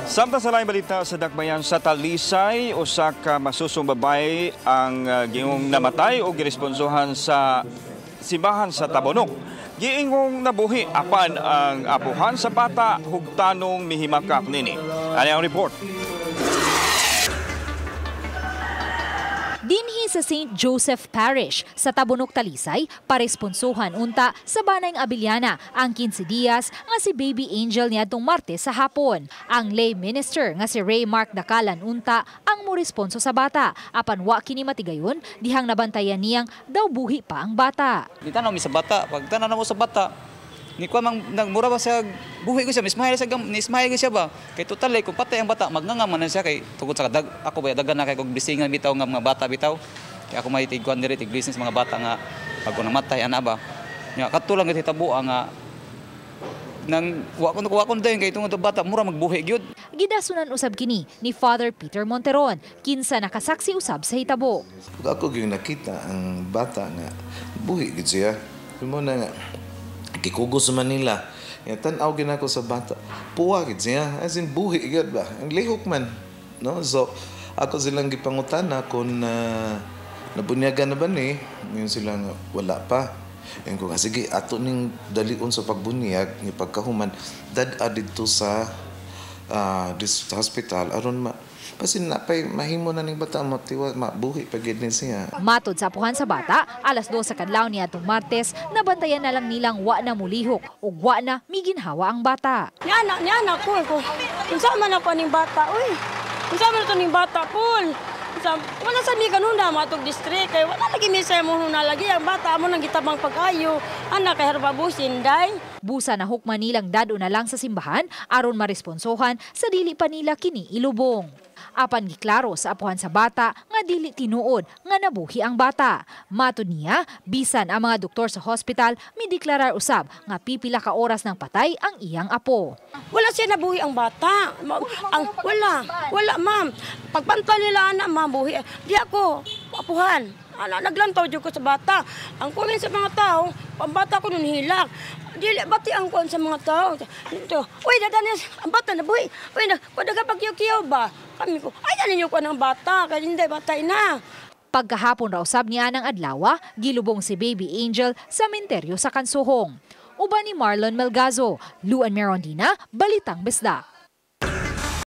Samtang sa laing balita sa dakbayan sa Talisay, usa ka masusong babae ang giingong namatay o giresponsohan sa simbahan sa Tabunok. Giingong nabuhi apan ang apuhan sa bata hugtanong mihimakak nini. Ani ang report. Dinhi sa St. Joseph Parish sa Tabunok, Talisay, paresponsuhan unta sa Banayng Abiliana ang 15 dias nga si Baby Angel niadtong Martes sa hapon. Ang lay minister nga si Ray Mark Dakalan unta ang moresponso sa bata apan wa kini matigayon dihang nabantayan niyang daw buhi pa ang bata. Gitanaw mi sa bata, pagtanaw mo sa bata, ni kuan mang nagmura ba siya buhi ko siya, mismahil siya, ni siya ba kay total kung patay ang bata magngangaman na siya kay tungod sa kadag ako ba dagan na kay kog blessingan bitaw nga mga bata bitaw kay ako may tigkuan diri tig blessing sa mga bata nga pag ko namatay ana ba nya kadto lang gid hitabo nga nang wa ko dayon kay tungod bata mura magbuhi gyud. Gidasunan usab kini ni Father Peter Monteron kinsa nakasaksi usab sa hitabo. Ako gyud nakita ang bata nga buhi gid siya. Mo na nga gikugos sa Manila. Tan-aw gid ako sa bata. Puwa gid siya, as in buhi gid ba. Ang lihok man, no? So ako silang gipangutana kung nabunyagan na ba ni, ngayon sila nga wala pa. Ngayon ko, sige, ato ning dalion sa pagbunyag, ni pagkahuman, dad-a didto sa this hospital aron ma pasin na pay mahimo na ning bata mo tiwa mabuhi pa gid ni siya. Matod sa apuhan sa bata, alas 2 sa kadlaw niadtong Martes, nabantayan na lang nilang wa na mulihok ug wa na miginhawa ang bata. Niana ko ko. Unsa man ako ning bata, uy. Unsa man to ning bata, Paul? Wala sa mi kanuna matog district kay wala lagi mi sa mo na lagi ang bata amo nang gitabang pag-ayo. Ana kay harbabusin day. Busa na hukman nilang dad-o na lang sa simbahan aron maresponsohan sa dili pa nila kini ilubong. Apan giklaro sa apuhan sa bata nga dili tinuod nga nabuhi ang bata. Matod niya, bisan ang mga doktor sa hospital mideklarar usab nga pipila ka oras ng patay ang iyang apo. Wala siya nabuhi ang bata. Ang wala, wala ma'am. Pagpantay nila ana ma'am buhi. Di ako apuhan. Ana naglantaw jud ko sa bata. Ang kunin sa mga tao, ang bata ko nun hilak. Dili bati ang kuan sa mga tao. Ito, uy, dadanis, ang bata nabuhi. Uy, na, kung nagapagkiyaw ba? Kami ko, ay, ano niyo kuan ang bata? Kaya hindi, batay na. Pagkahapon raw sab niya ng adlaw, gilubong si Baby Angel sa menteryo sa Kansuhong. Uban ni Marlon Melgazo, Luan Merondina, Balitang Bisdak.